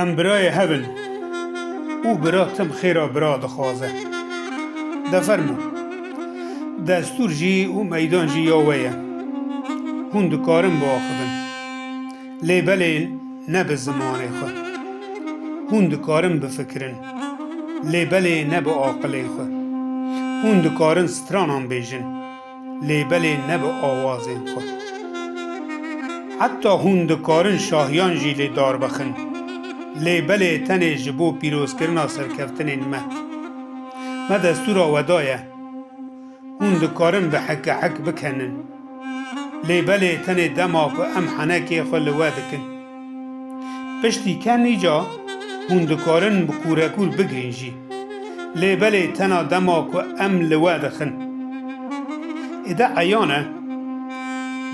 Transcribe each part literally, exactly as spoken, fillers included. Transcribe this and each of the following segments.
Em birayê hev in û bira tim xêra bira dixwaze. De fermo, destûr jî û meydan jî ya we ye. Hûn dikarin biaxivin. Lê belê ne bi zimanê xwe. Hûn dikarin bifikirin. Lê belê ne bi aqilê xwe. Hûn dikarin stranan bêjin. Lê belê ne bi awazên xwe. Heta hûn dikarin şahiyan jî lê darbixin. Lê belê tenê ji bo pîrozkirina serkeftinên me. Me destûra we daye. Hûn dikarin bi hekehek bikenin. Lê belê tenê dema ku em henekê xwe li we dikin. Piştî kenîca hûn dikarin bi kûrekûr bigrin jî. Lê belê tena dema ku em li we dixin. Êde eyan e,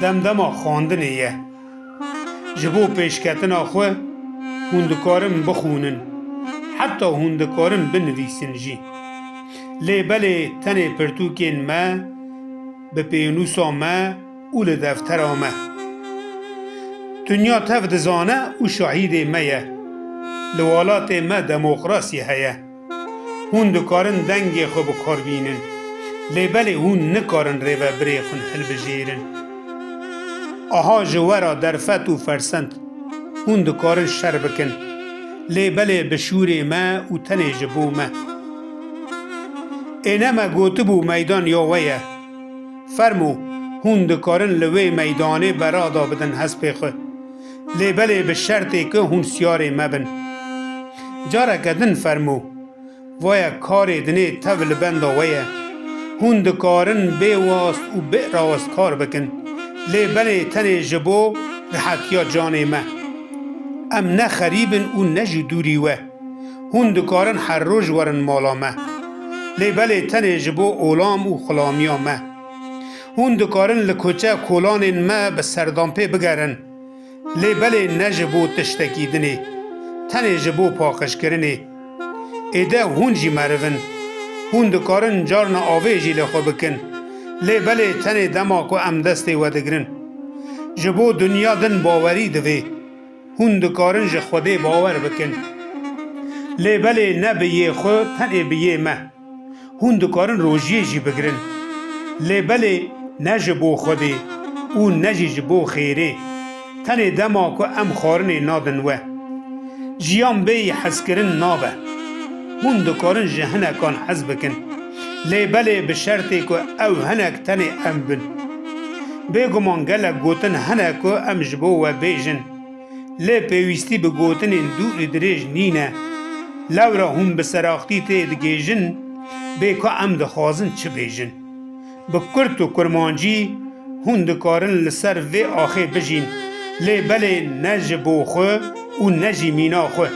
demdema xwendinê ye. Ji bo pêşketina xwe hûn dikarin bixwînin, heta hûn dikarin binivîsin jî. Lê belê tenê pirtûkên me bi pênûsa me û li deftera me. Dinya tev dizane û şahîdê me ye. Li welatê me demokrasî heye. Hûn dikarin dengê xwe bi kar bînin. Lê belê hûn nikarin rêvebirê xwe hilbijêrin. Aha ji we re derfet û fersend. Hûn dikarin şer bikin. Lê belê bi şûrê me û tenê ji bo me. Ê ne me gotibû meydan ya we ye. Fermo, hûn dikarin li wê meydanê berada bidin hespê xwe. Lê belê bi şertê ku hûn siyarê me bin. Careke din fermo, vaye karê dinê tev li benda we ye. Hûn dikarin bê wast û bê rawest kar bikin. Lê belê tenê ji bo rihetiya canê me. Em ne xerîb in û ne jî dûrî we. Hûn dikarin her roj werin mala me. Lê belê tenê ji bo olam û xulamiya me. Hûn dikarin li kuçe kolanên me bi serdanpê bigerin. Lê belê ne ji bo tiştekî dinê. Tenê ji bo paqijkirinê. Êde hûn jî meriv in. Hûn dikarin carna avê jî li xwe bikin. Lê belê tenê dema ku em destê we digirin. Ji bo dinya din bawerî divê. Hûn dikarin ji Xwedê bawer bikin. Lê belê ne bi yê xwe, tenê bi yê me. Hûn dikarin rojiyê jî bigirin. Lê belê ne ji bo Xwedê û ne jî ji bo xêrê. Tenê dema ku em xwarinê nadin we. Jiyan bêyî hezkirin nabe. Hûn dikarin ji hinekan hez bikin. Lê belê bi şertê ku ew hinek tenê em bin. Bêguman gelek gotin hene ku em ji bo we bêjin. Lê pêwîstî bi gotinên dûr û dirêj nîne. Lewra hûn bi seraxtî tê digêjin, bê ku em dixwazin çi bêjin. Bi kurt û kurmancî hûn dikarin li ser vê axê bijîn, lê belê ne ji bo xwe û ne jî mîna xwe.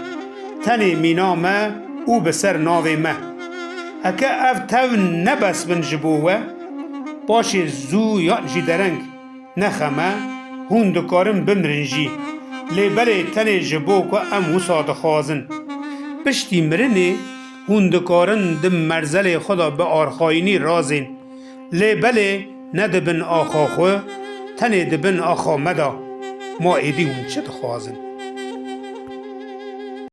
Tenê mîna me û bi ser navê me. Heke ev tev ne bes bin ji bo we, paşê zû yan jî dereng. Nexeme, hûn dikarin bimirin jî. Lê belê tenê ji bo ku em wisa dixwazin. Piştî mirinê hûn dikarin di merzelê xwe de bi arxayînî razên. Lê belê ne di bin axa xwe, tenê di bin axa me de. Ma êdî hûn çi dixwazin?